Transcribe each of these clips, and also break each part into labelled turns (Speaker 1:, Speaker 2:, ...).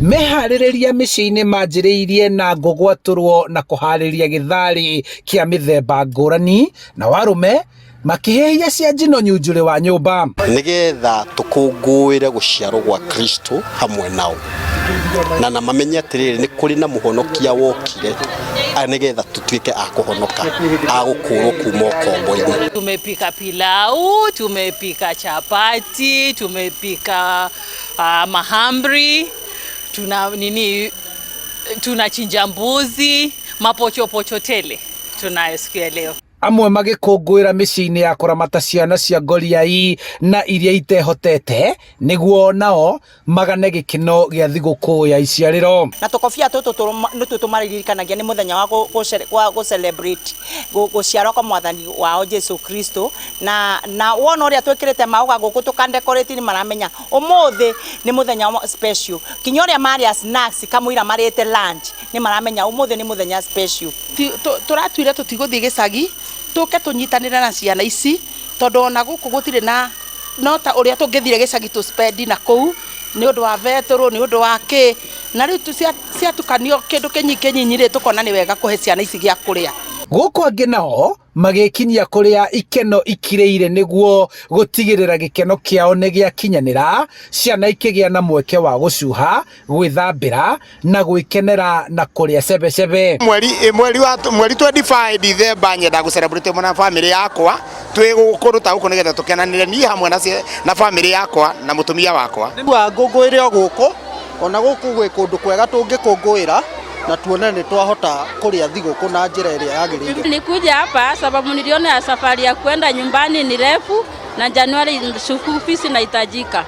Speaker 1: Meharĩrĩria mĩciĩ-inĩ manjĩrĩirie na ngũ gwatũrwo na kũharĩria gĩtharĩ kĩa mĩthemba ngũrani na warũme makĩhĩhia cia njino nyunjurĩ wa nyũmba.
Speaker 2: Nĩgetha tũkũngũĩre gũciarwo gwa Kristo hamwe nao na mamenye atĩrĩrĩ, nĩ kũrĩ na mũhonokia wokire nĩgetha tũtuĩke a kũhonoka, a gũkũrwo kuma ũkombo-inĩ.
Speaker 3: Tumepika pilau, tumepika chapati, tumepika mahamri, tuna nini, tunachinja mbuzi, mapochopocho tele tunayo siku ya leo.
Speaker 1: Amwe magĩkũngũĩra mĩciĩ-inĩ ya kũramata ciana cia ngoriai na iria itehotete nĩguo nao magane gĩkeno gĩa thigũkũ ya iciarĩro.
Speaker 4: Na tũkobia tũtũ nĩtuo tũmaririkanagia nĩ mũthenya wa gũ celebrate gũciarwo kwa mwathani wao Jesu Kristo, na wona ũrĩa twĩkĩrĩte mauga gũkũ tũkandekorate nĩ maramenya ũmũthĩ nĩ mũthenya wa special. Kinya ũrĩa marĩa snacks kamũira marĩte lunch nĩ maramenya ũmũthĩ nĩ mũthenya special.
Speaker 5: Tũratuire tũtigũthiĩ gĩcagi, tũke tũnyitanĩre na ciana ici, tondũ ona gũkũ gũtirĩ na no ta ũrĩa tũngĩthire gĩcagi tũ spend na kũu nĩ ũndũ wa betũrũ, nĩ ũndũ wa kĩ, na rĩu ciatukanio kĩndũ kĩnyinyi kĩnyinyi rĩ, tũkona nĩ wega kũhe ciana ici gĩa kũrĩa.
Speaker 1: Gũkũ angĩ nao magĩkinyia kũrĩa ikeno ikirĩire nĩguo gũtigĩrĩra gĩkeno kĩao nĩ gĩakinyanĩra, ciana ikĩgĩa na mweke wa gũcuha, gwĩthambĩra na gwĩkenera na kũrĩa cebecebe.
Speaker 6: Mweri 25 December nyenda gũ celebrate na family yakwa twĩ kũndũ ta gũkũ nĩgetha tũkenanĩre niĩ hamwe na family yakwa na mũtumia wakwa.
Speaker 7: Nĩguo ngũngũĩre o gũkũ, ona gũkũ gwĩ kũndũ kwega tũngĩkũngũĩra na tuone nĩ twahota kũrĩa thigũkũ na njĩra ĩrĩa yagĩrĩire.
Speaker 8: Nilikuja hapa sababu niliona safari ya kwenda nyumbani ni refu na Januari school fees inahitajika.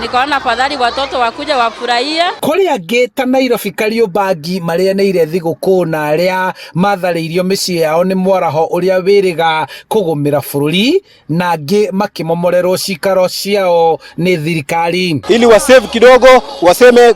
Speaker 8: Nikaona afadhali watoto wakuja wafurahie.
Speaker 1: Kũrĩ angĩ ta Nairobi Kariobangi marĩanĩire thigũkũ na arĩa matharĩirio mĩciĩ yao nĩ mwaraho ũrĩa wĩrĩga kũgũmĩra bũrũri, na angĩ makĩmomorerwo cikaro ciao nĩ thirikari.
Speaker 9: Ili wasave kidogo, waseme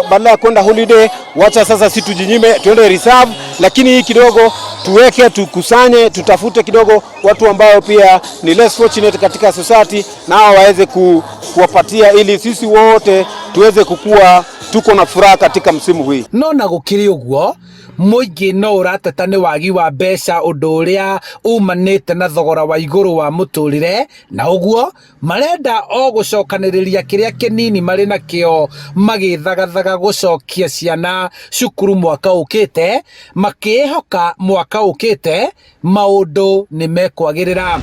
Speaker 9: badala ya kwenda holiday, wacha sasa si tujinyime tuende reserve, lakini hii kidogo tuweke, tukusanye, tutafute kidogo watu ambao pia ni less fortunate katika society, na hao waweze kuwapatia ili sisi wote tuweze kukua tuko na furaha katika msimu hii.
Speaker 1: No na gũkĩrĩ ũguo, mũingĩ no ũrateta nĩ wagi wa mbeca, ũndũ ũrĩa umanĩte na thogora wa igũrũ wa mũtũrĩre, na ũguo marenda o gũcokanĩrĩria kĩrĩa kĩnini marĩ nakĩo magĩthagathaga gũcokia ciana cukuru mwaka ũkĩte, makĩĩhoka mwaka ũkĩte maũndũ nĩ mekwagĩrĩra.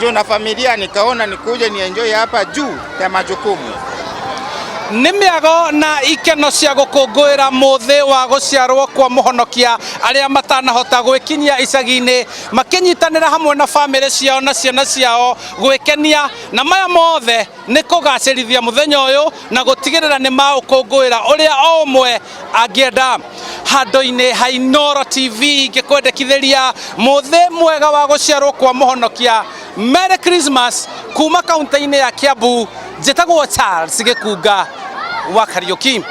Speaker 6: Juu na familia nikaona nikuje ni enjoy hapa juu ya majukumu.
Speaker 1: Nĩ mĩago na ikeno cia gũkũngũĩra mũthĩ wa gũciarwo kwa mũhonokia arĩa matanahota gwĩkinyia icagi-inĩ makĩnyitanĩra hamwe na bamĩrĩ ciao na ciana ciao gwĩkenia, na maya mothe nĩ kũgacĩrithia mũthenya ũyũ na gũtigĩrĩra nĩ maũkũngũĩra ũrĩa o ũmwe angĩenda. Handũ-inĩ ha Inooro TV ngĩkwendekithĩria mũthĩ mwega wa gũciarwo kwa mũhonokia. Merry Christmas kuma kaunti-inĩ ya Kiambu. Njĩtagwo Charles Gĩkunga wa Kariũki.